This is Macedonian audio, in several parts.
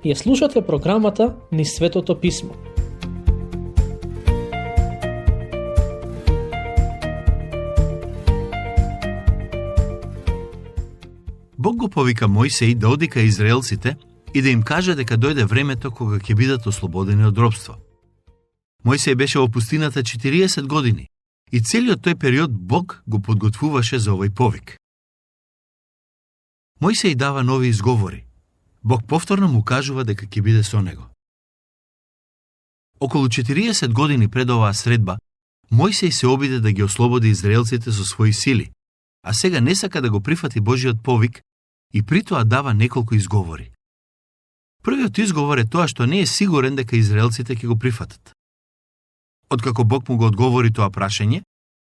Ја слушате програмата Низ Светото Писмо. Бог го повика Мојсей да оди кај израелците и да им каже дека дојде времето кога ќе бидат ослободени од робство. Мојсей беше во пустината 40 години и целиот тој период Бог го подготвуваше за овој повик. Мојсей дава нови изговори. Бог повторно му кажува дека ќе биде со него. Околу 40 години пред оваа средба, Мојсей се обиде да ги ослободи израелците со своји сили, а сега не сака да го прифати Божиот повик и притоа дава неколку изговори. Првиот изговор е тоа што не е сигурен дека израелците ќе го прифатат. Откако Бог му го одговори тоа прашање,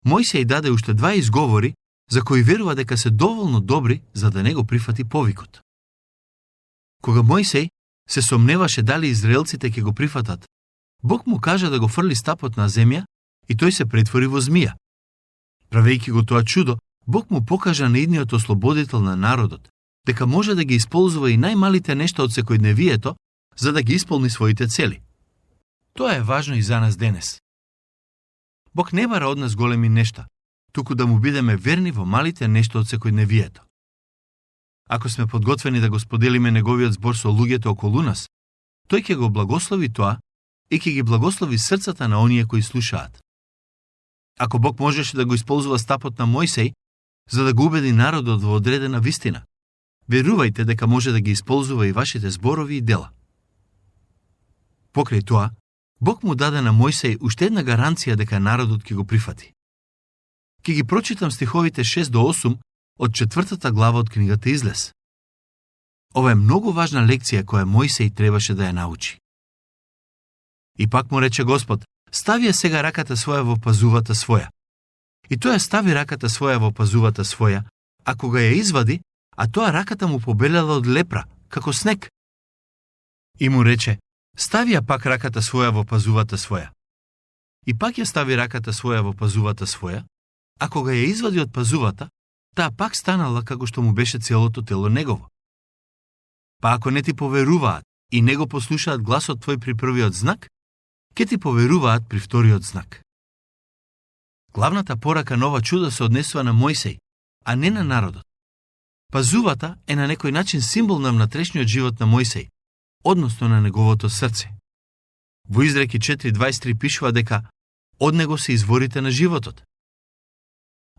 Мојсей даде уште два изговори за кои верува дека се доволно добри за да не го прифати повикот. Кога Мојсей се сомневаше дали израелците ќе го прифатат, Бог му кажа да го фрли стапот на земја и тој се претвори во змија. Правејќи го тоа чудо, Бог му покажа на идниот ослободител на народот дека може да ги исползува и најмалите нешта од секојдневието за да ги исполни своите цели. Тоа е важно и за нас денес. Бог не бара од нас големи нешта, туку да му бидеме верни во малите нешта од секојдневието. Ако сме подготвени да го споделиме неговиот збор со луѓето околу нас, тој ќе го благослови тоа и ќе ги благослови срцата на оние кои слушаат. Ако Бог можеше да го исползува стапот на Мојсей за да го убеди народот во одредена вистина, верувајте дека може да ги исползува и вашите зборови и дела. Покрај тоа, Бог му даде на Мојсей уште една гаранција дека народот ќе го прифати. Ќе ги прочитам стиховите 6 до 8 од 4 глава од книгата Излез. Ова е многу важна лекција која Мојсей требаше да ја научи. И пак му рече Господ: стави ја сега раката своја во пазувата своја. И тој ја стави раката своја во пазувата своја, а кога ја извади, а тоа раката му побелела од лепра, како снег. И му рече: стави ја пак раката своја во пазувата своја. И пак ја стави раката своја во пазувата своја, а кога ја извади од пазувата, таа пак станала како што му беше целото тело негово. Па ако не ти поверуваат и не го послушаат гласот твој при првиот знак, ќе ти поверуваат при вториот знак. Главната порака на ова чудо се однесува на Мојсей, а не на народот. Пазувата е на некој начин символ на внатрешниот живот на Мојсей, односно на неговото срце. Во Изреки 4:23 пишува дека од него се изворите на животот.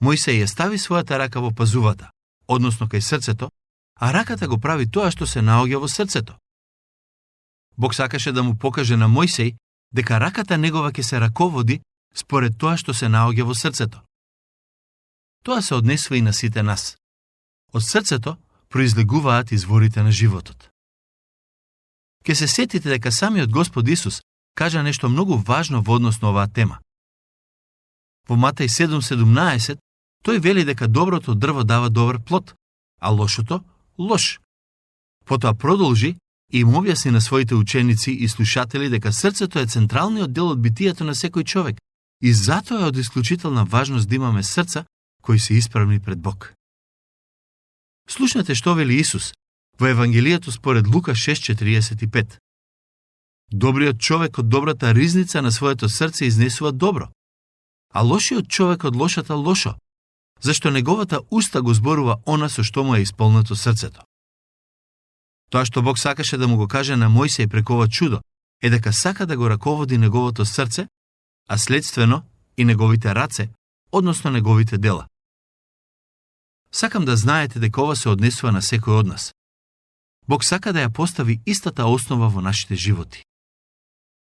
Мојсей ја стави својата рака во пазувата, односно кај срцето, а раката го прави тоа што се наоѓа во срцето. Бог сакаше да му покаже на Мојсей дека раката негова ќе се раководи според тоа што се наоѓа во срцето. Тоа се однесува и на сите нас. Од срцето произлегуваат изворите на животот. Ке се сетите дека самиот Господ Исус кажа нешто многу важно во однос на оваа тема. Во Матеј 7:17 тој вели дека доброто дрво дава добар плод, а лошото – лош. Потоа продолжи и им објасни на своите ученици и слушатели дека срцето е централниот дел од битието на секој човек и затоа е од исклучителна важност да имаме срца кои се исправни пред Бог. Слушнете што вели Исус во Евангелието според Лука 6:45. Добриот човек од добрата ризница на своето срце изнесува добро, а лошиот човек од лошата лошо, зашто неговата уста го зборува она со што му е исполнето срцето. Тоа што Бог сакаше да му го каже на Мојсей преку ова чудо е дека сака да го раководи неговото срце, а следствено и неговите раце, односно неговите дела. Сакам да знаете дека ова се однесува на секој од нас. Бог сака да ја постави истата основа во нашите животи.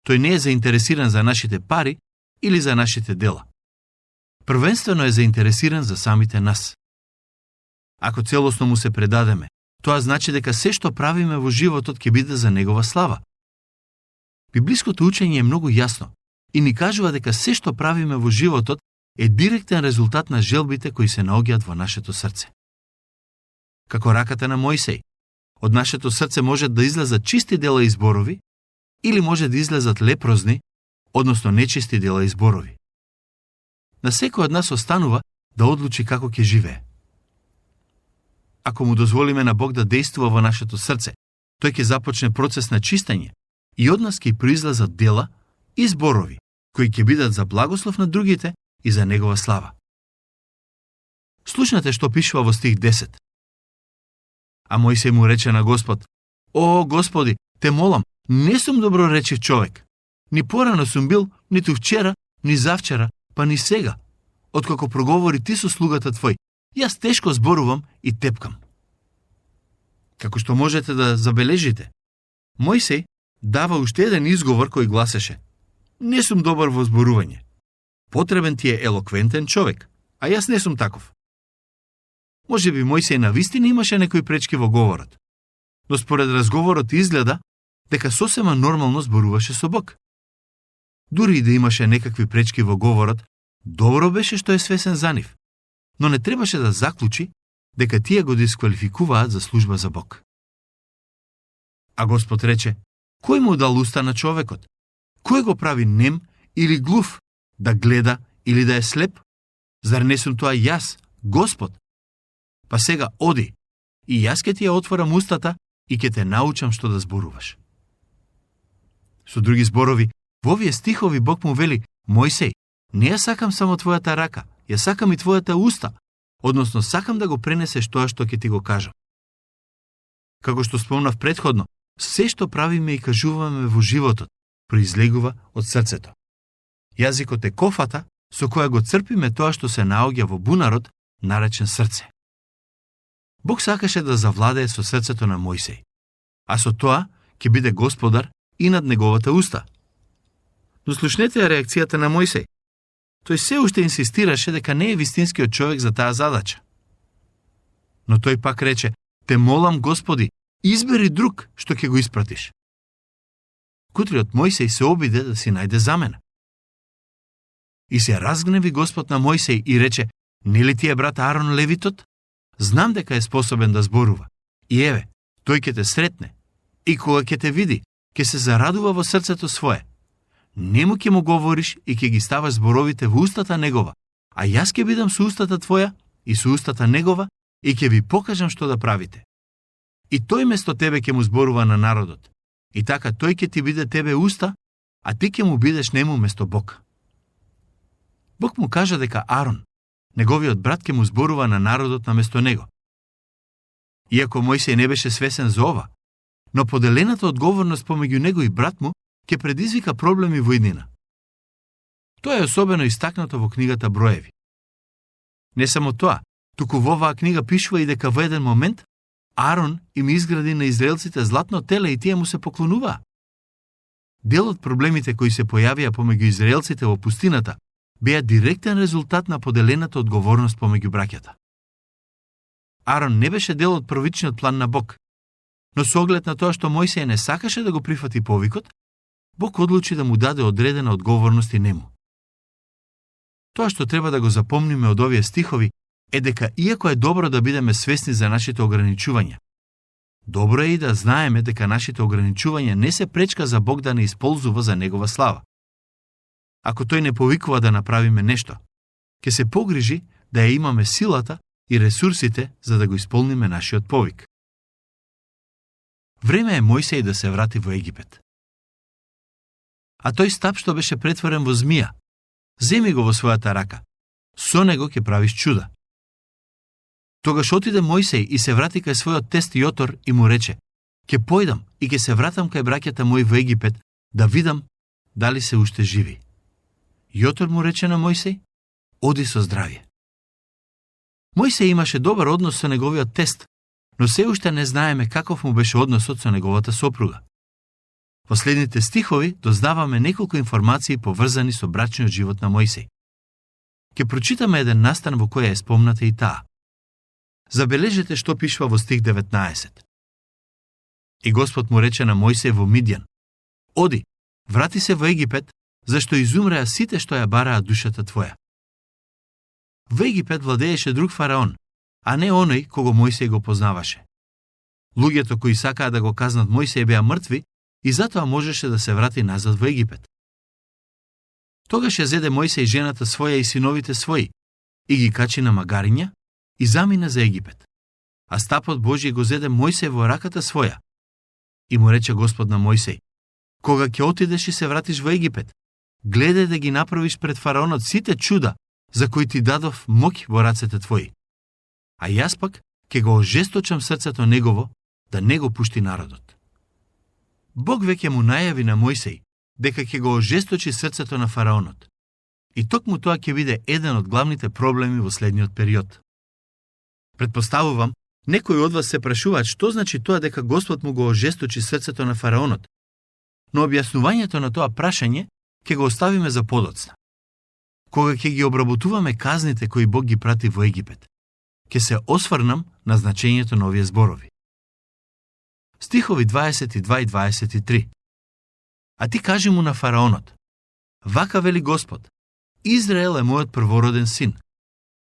Тој не е заинтересиран за нашите пари или за нашите дела. Првенствено е заинтересиран за самите нас. Ако целосно му се предадеме, тоа значи дека се што правиме во животот ќе биде за негова слава. Библиското учење е многу јасно и ни кажува дека се што правиме во животот е директен резултат на желбите кои се наоѓаат во нашето срце. Како раката на Мојсей, од нашето срце може да излезат чисти дела и зборови или може да излезат лепрозни, односно нечисти дела и зборови. На секој од нас останува да одлучи како ќе живее. Ако му дозволиме на Бог да действува во нашето срце тој ќе започне процес на чистење и од нас ќе произлезат дела и зборови, кои ќе бидат за благослов на другите и за негова слава. Слушнете што пишува во стих 10. А Мојсей му рече на Господ: О, Господи, те молам, не сум доброречив човек. Ни порано сум бил, ниту вчера, ни завчера, па ни сега. Откако проговори ти со слугата твој, јас тешко зборувам и тепкам. Како што можете да забележите, Мојсей дава уште еден изговор кој гласеше: Не сум добар во зборување. Потребен ти е елоквентен човек, а јас не сум таков. Може би Мојсей навистина имаше некои пречки во говорот, но според разговорот изгледа дека сосема нормално зборуваше со Бог. Дури и да имаше некакви пречки во говорот, добро беше што е свесен за нив, но не требаше да заклучи дека тие го дисквалификуваат за служба за Бог. А Господ рече: Кој му дал уста на човекот? Кој го прави нем или глув, да гледа или да е слеп? Зар не сум тоа јас, Господ? Па сега оди, и јас ќе ти ја отворам устата и ќе те научам што да зборуваш. Со други зборови, во овие стихови Бог му вели: Мојсей, не ја сакам само твојата рака, ја сакам и твојата уста, односно сакам да го пренесеш тоа што ќе ти го кажам. Како што спомнав претходно, се што правиме и кажуваме во животот произлегува од срцето. Јазикот е кофата со која го црпиме тоа што се наоѓа во бунарот наречен срце. Бог сакаше да завладее со срцето на Мојсей, а со тоа ќе биде господар и над неговата уста. Но слушнете ја реакцијата на Мојсей. Тој се уште инсистираше дека не е вистинскиот човек за таа задача. Но тој пак рече: Те молам, Господи, избери друг што ќе го испратиш. Кутриот Мојсей се обиде да си најде замена. И се разгневи Господ на Мојсей и рече: Нели ти е брат Арон левитот? Знам дека е способен да зборува. И еве, тој ќе те сретне. И кога ќе те види, ќе се зарадува во срцето свое. Нему ќе му говориш и ќе ги ставаш зборовите во устата негова, а јас ќе бидам со устата твоја и со устата негова и ќе ви покажам што да правите. И тој место тебе ќе му зборува на народот. И така тој ќе ти биде тебе уста, а ти ќе му бидеш нему место Бог. Бог му кажа дека Арон, неговиот брат, ќе му зборува на народот на место него. Иако Мојсей не беше свесен за ова, но поделената одговорност помеѓу него и брат му ќе предизвика проблеми во иднина. Тоа е особено истакнато во книгата Броеви. Не само тоа, туку во оваа книга пишува и дека во еден момент Арон им изгради на израелците златно теле и тие му се поклонуваа. Дел од проблемите кои се појавија помеѓу израелците во пустината беа директен резултат на поделената одговорност помеѓу браќата. Арон не беше дел од првичниот план на Бог, но со оглед на тоа што Мојсей не сакаше да го прифати повикот, Бог одлучи да му даде одредена одговорност и нему. Тоа што треба да го запомниме од овие стихови е дека иако е добро да бидеме свесни за нашите ограничувања, добро е и да знаеме дека нашите ограничувања не се пречка за Бог да не исползува за негова слава. Ако тој не повикува да направиме нешто, ќе се погрижи да ја имаме силата и ресурсите за да го исполниме нашиот повик. Време е Мојсей да се врати во Египет. А тој стап што беше претворен во змија, земи го во својата рака. Со него ќе правиш чуда. Тогаш отиде Мојсей и се врати кај својот тест Јотор и му рече: Ќе појдам и ќе се вратам кај браќата мои во Египет да видам дали се уште живи. Јотор му рече на Мојсей: Оди со здравје. Мојсей имаше добар однос со неговиот тест, но се уште не знаеме каков му беше односот со неговата сопруга. Во следните стихови дознаваме неколку информации поврзани со брачниот живот на Мојсей. Ќе прочитаме еден настан во која е спомната и таа. Забележете што пишува во стих 19. И Господ му рече на Мојсей во Мидјан: Оди, врати се во Египет, зашто изумреа сите што ја бараа душата твоја. Во Египет владееше друг фараон, а не оној кого Мојсей го познаваше. Луѓето кои сакаа да го казнат Мојсей беа мртви и затоа можеше да се врати назад во Египет. Тогаш ја зеде Мојсей жената своја и синовите своји и ги качи на магариња и замина за Египет. А стапот Божји го зеде Мојсей во раката своја. И му рече Господ на Мојсей: кога ќе отидеш и се вратиш во Египет, гледај да ги направиш пред фараонот сите чуда за кои ти дадов моќ во рацете твои. А јас пак ќе го ожесточам срцето негово да не го пушти народот. Бог веќе му најави на Мојсей дека ќе го ожесточи срцето на фараонот. И токму тоа ќе биде еден од главните проблеми во следниот период. Предпоставувам, некои од вас се прашуваат што значи тоа дека Господ му го ожесточи срцето на фараонот, но објаснувањето на тоа прашање ќе го оставиме за подоцна. Кога ќе ги обработуваме казните кои Бог ги прати во Египет, ќе се осврнам на значењето на овие зборови. Стихови 22 и 23. А ти кажи му на фараонот: вака вели Господ, Израел е мојот првороден син.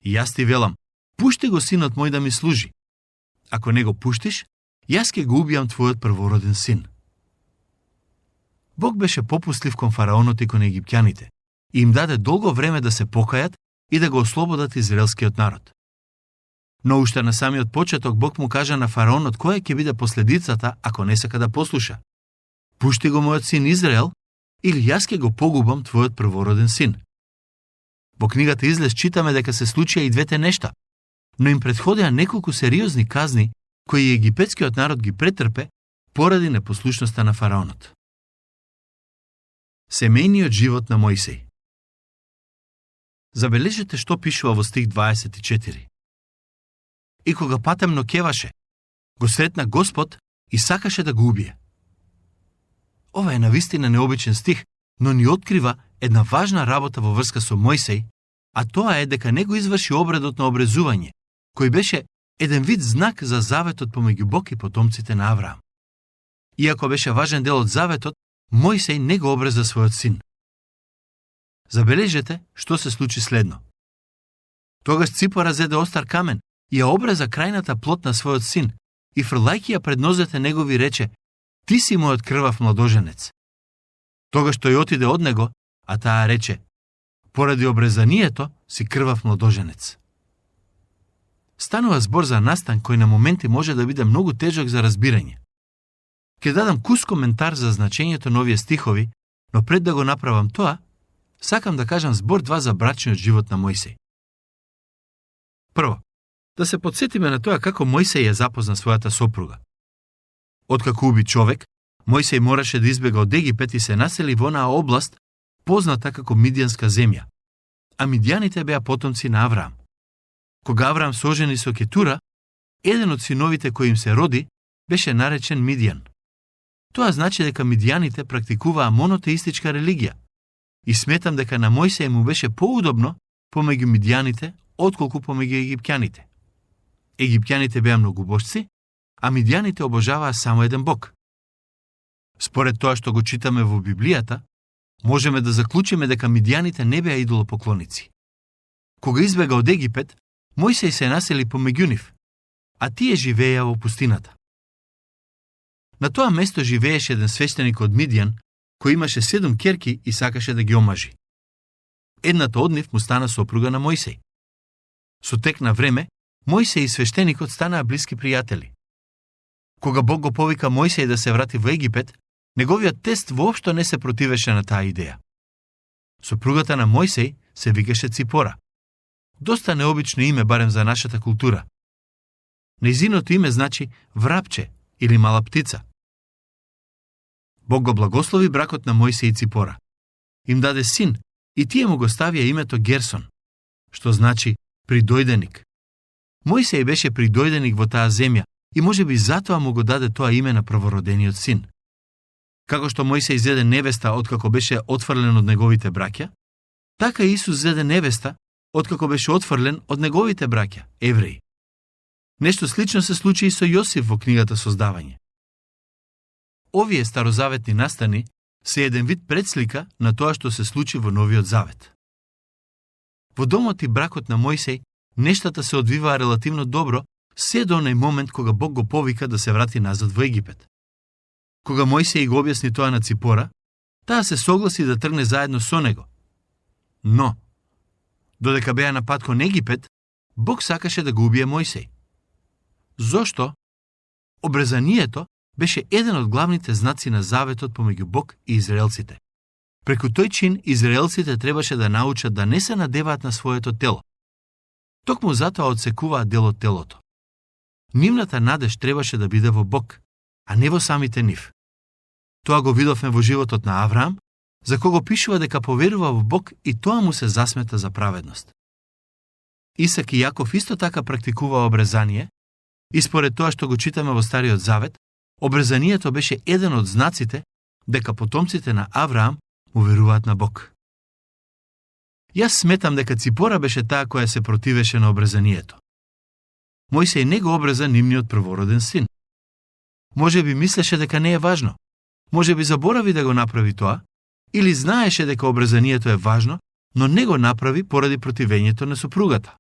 И јас ти велам, пушти го синот мој да ми служи. Ако не го пуштиш, јас ќе го убијам твојот првороден син. Бог беше попустлив кон фараонот и кон египтјаните и им даде долго време да се покајат и да го ослободат израелскиот народ. Но уште на самиот почеток Бог му кажа на фараонот која ќе биде последицата ако не сака да послуша. Пушти го мојот син Израел, или јас ќе го погубам твојот првороден син. Во книгата Излез читаме дека се случија и двете нешта, но им претходеа неколку сериозни казни кои египетскиот народ ги претрпе поради непослушноста на фараонот. Семејниот живот на Мојсей. Забележете што пишува во стих 24. И кога патемно кеваше, го сретна Господ и сакаше да го убие. Ова е навистина необичен стих, но ни открива една важна работа во врска со Мојсей, а тоа е дека не го изврши обредот на обрезување, кој беше еден вид знак за заветот помеѓу Бог и потомците на Авраам. Иако беше важен дел од заветот, Мојсей не го обреза својот син. Забележете што се случи следно. Тогаш Ципора зеде остар камен и ја обреза крајната плот на својот син и фрлајќи ја пред нозете негови рече: ти си мојот крвав младоженец. Тогаш тој отиде од него, а таа рече: поради обрезанието си крвав младоженец. Станува збор за настан кој на моменти може да биде многу тежок за разбирање. Ке дадам кус коментар за значењето на овие стихови, но пред да го направам тоа, сакам да кажам збор два за брачниот живот на Мојсей. Прво, да се подсетиме на тоа како Мојсей ја запозна својата сопруга. Откако уби човек, Мојсей мораше да избега од Египет и се насели во онаа област позната како Мидијанска земја, а мидијаните беа потомци на Авраам. Кога Авраам се ожени со Кетура, еден од синовите кој им се роди беше наречен Мидијан. Тоа значи дека мидијаните практикуваа монотеистичка религија и сметам дека на Мојсей му беше поудобно помеѓу мидијаните отколку помеѓу египтјаните. Египтјаните беа многубожци, а мидијаните обожаваа само еден бог. Според тоа што го читаме во Библијата, можеме да заклучиме дека мидијаните не беа идолопоклоници. Кога избега од Египет, Мојсей се насели помеѓу нив, а тие живееа во пустината. На тоа место живееше еден свештеник од Мидијан, кој имаше 7 ќерки и сакаше да ги омажи. Едната од нив му стана сопруга на Мојсей. Со тек на време, Мојсей и свештеникот станаа блиски пријатели. Кога Бог го повика Мојсей да се врати во Египет, неговиот тест воопшто не се противеше на таа идеја. Сопругата на Мојсей се викаше Ципора. Доста необично име барем за нашата култура. Нејзиното име значи врапче или мала птица. Бог го благослови бракот на Мојсей и Ципора. Им даде син и тие му го ставија името Герсон, што значи придојденик. Мојсей беше придојденик во таа земја и можеби затоа му го даде тоа име на првородениот син. Како што Мојсей зеде невеста откако беше отфрлен од неговите браќа, така Исус зеде невеста откако беше отфрлен од неговите браќа, евреи. Нешто слично се случи и со Јосиф во книгата Создавање. Овие старозаветни настани се еден вид предслика на тоа што се случи во Новиот Завет. Во домот и бракот на Мојсей нештата се одвиваа релативно добро се до оној момент кога Бог го повика да се врати назад во Египет. Кога Мојсей го објасни тоа на Ципора, таа се согласи да тргне заедно со него. Но, додека беа на пат кон Египет, Бог сакаше да го убие Мојсей. Зошто? Обрезанието беше еден од главните знаци на заветот помеѓу Бог и израелците. Преку тој чин, израелците требаше да научат да не се надеваат на своето тело. Токму затоа одсекуваат дел од телото. Нивната надеж требаше да биде во Бог, а не во самите нив. Тоа го видовме во животот на Авраам, за кого пишува дека поверува во Бог и тоа му се засмета за праведност. Исак и Јаков исто така практикуваа обрезание, и според тоа што го читаме во Стариот Завет, обрезанието беше еден од знаците дека потомците на Авраам му веруваат на Бог. Јас сметам дека Ципора беше таа која се противеше на обрезанието. Мојсей не го обреза нивниот првороден син. Може би мислеше дека не е важно. Може би заборави да го направи тоа, или знаеше дека обрезанието е важно, но не го направи поради противењето на сопругата.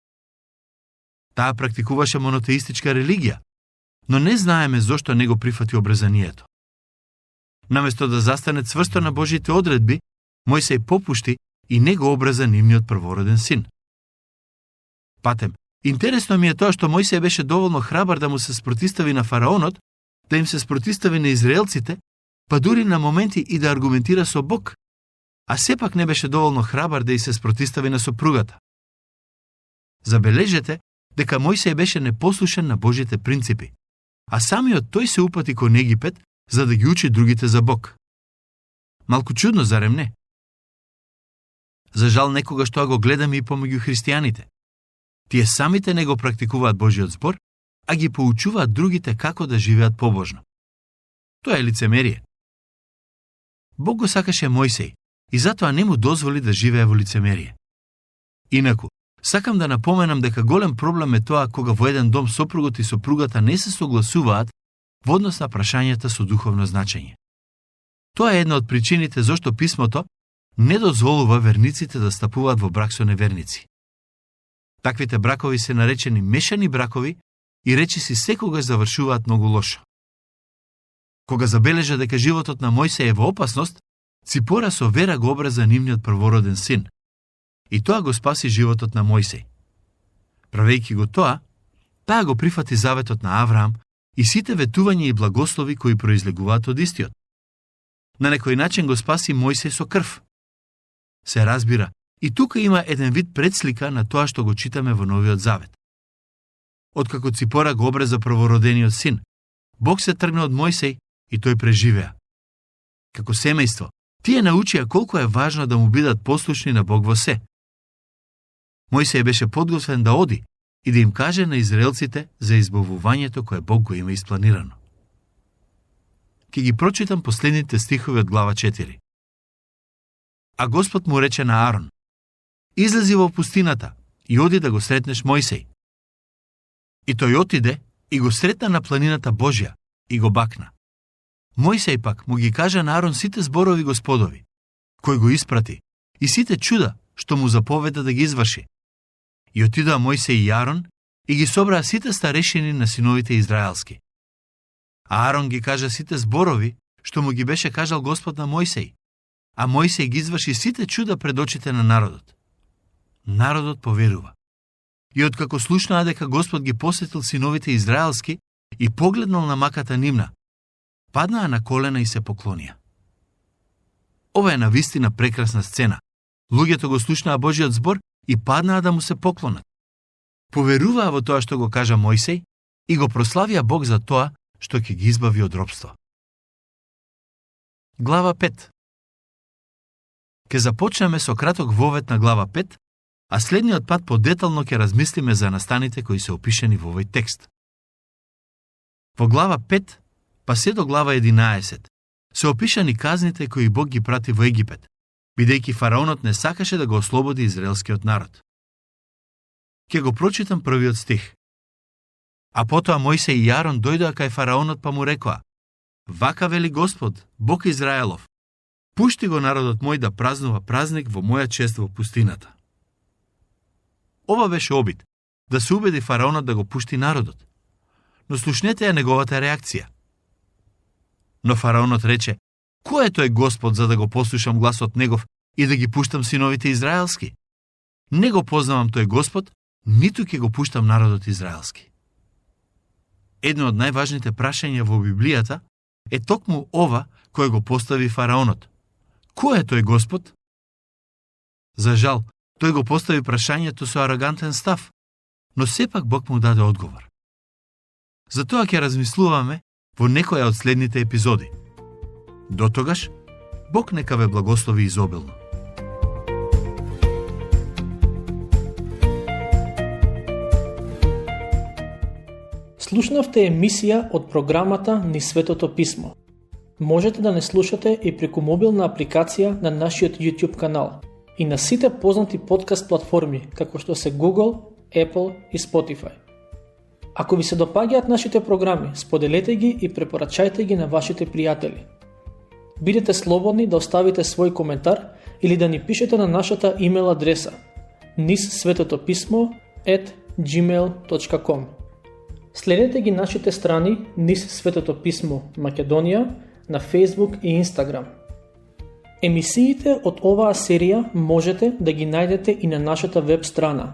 Таа практикуваше монотеистичка религија, но не знаеме зошто не го прифати обрезанието. Наместо да застане цврсто на Божите одредби, Мојсей попушти и не го обреза нивниот првороден син. Патем, интересно ми е тоа што Мојсей беше доволно храбар да му се спротистави на фараонот, да им се спротистави на израелците, па дури на моменти и да аргументира со Бог, а сепак не беше доволно храбар да и се спротистави на сопругата. Забележете дека Мојсей беше непослушен на Божите принципи, а самиот тој се упати кон Египет за да ги учи другите за Бог. Малку чудно, зарем не? За жал некогаш тоа го гледаме и помеѓу христијаните. Тие самите не го практикуваат Божиот збор, а ги поучуваат другите како да живеат побожно. Тоа е лицемерие. Бог го сакаше Мојсей и затоа не му дозволи да живее во лицемерие. Инаку, сакам да напоменам дека голем проблем е тоа кога во еден дом сопругот и сопругата не се согласуваат во однос на прашањата со духовно значење. Тоа е една од причините зашто писмото не дозволува верниците да стапуваат во брак со неверници. Таквите бракови се наречени мешани бракови и речиси секогаш завршуваат многу лошо. Кога забележа дека животот на Мојсей е во опасност, Ципора со вера го обреза нивниот првороден син. И тоа го спаси животот на Мојсей. Правејќи го тоа, таа го прифати заветот на Авраам и сите ветувања и благослови кои произлегуваат од истиот. На некој начин го спаси Мојсей со крв. Се разбира, и тука има еден вид предслика на тоа што го читаме во Новиот Завет. Откако Ципора го обреза првородениот син, Бог се тргна од Мојсей и тој преживеа. Како семејство, тие научија колку е важно да му бидат послушни на Бог во се. Мојсей беше подготвен да оди и да им каже на израелците за избавувањето кое Бог го има испланирано. Ке ги прочитам последните стихови од глава 4. А Господ му рече на Арон: излези во пустината и оди да го сретнеш Мојсей. И тој отиде и го сретна на планината Божја и го бакна. Мојсей пак му ги кажа на Арон сите зборови Господови, кој го испрати, и сите чуда што му заповеда да ги изврши. И отидоа Мојсей и Арон и ги собраа сите старешини на синовите израелски. А Арон ги кажа сите зборови што му ги беше кажал Господ на Мојсей, а Мојсей ги изврши сите чуда пред очите на народот. Народот поверува. И откако слушнаа дека Господ ги посетил синовите израелски и погледнал на маката нивна, паднаа на колена и се поклонија. Ова е навистина прекрасна сцена. Луѓето го слушнаа Божиот збор и паднаа да му се поклонат. Поверуваа во тоа што го кажа Мојсей и го прославија Бог за тоа што ќе ги избави од робство. Глава 5. Ке започнеме со краток вовед на глава 5, а следниот пат подетално ќе размислиме за настаните кои се опишени во овој текст. Во глава 5, па се до глава 11, се опишани казните кои Бог ги прати во Египет, бидејќи фараонот не сакаше да го ослободи израелскиот народ. Ке го прочитам првиот стих. А потоа Мојсей и Арон дојдоа кај фараонот па му рекоа: вака вели Господ, Бог Израелов, пушти го народот мој да празнува празник во моја чест во пустината. Ова беше обид, да се убеди фараонот да го пушти народот. Но слушнете ја неговата реакција. Но фараонот рече: кој е тој Господ за да го послушам гласот негов и да ги пуштам синовите израелски? Не го познавам тој Господ, ниту ќе го пуштам народот израелски. Едно од најважните прашања во Библијата е токму ова кој го постави фараонот. Кој е тој Господ? За жал, тој го постави прашањето со арогантен став, но сепак Бог му даде одговор. Затоа ќе размислуваме во некоја од следните епизоди. Дотогаш, Бог нека ве благослови изобилно. Слушнавте емисија од програмата Низ Светото Писмо. Можете да не слушате и преку мобилна апликација на нашиот YouTube канал и на сите познати подкаст платформи, како што се Google, Apple и Spotify. Ако ви се допаѓаат нашите програми, споделете ги и препорачајте ги на вашите пријатели. Бидете слободни да оставите свој коментар или да ни пишете на нашата имейл адреса nizsvetotopismo@gmail.com. Следете ги нашите страни Низ Светото Писмо Македонија на Facebook и Instagram. Емисиите од оваа серија можете да ги најдете и на нашата веб страна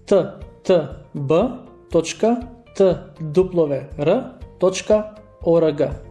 ttb.twr.org.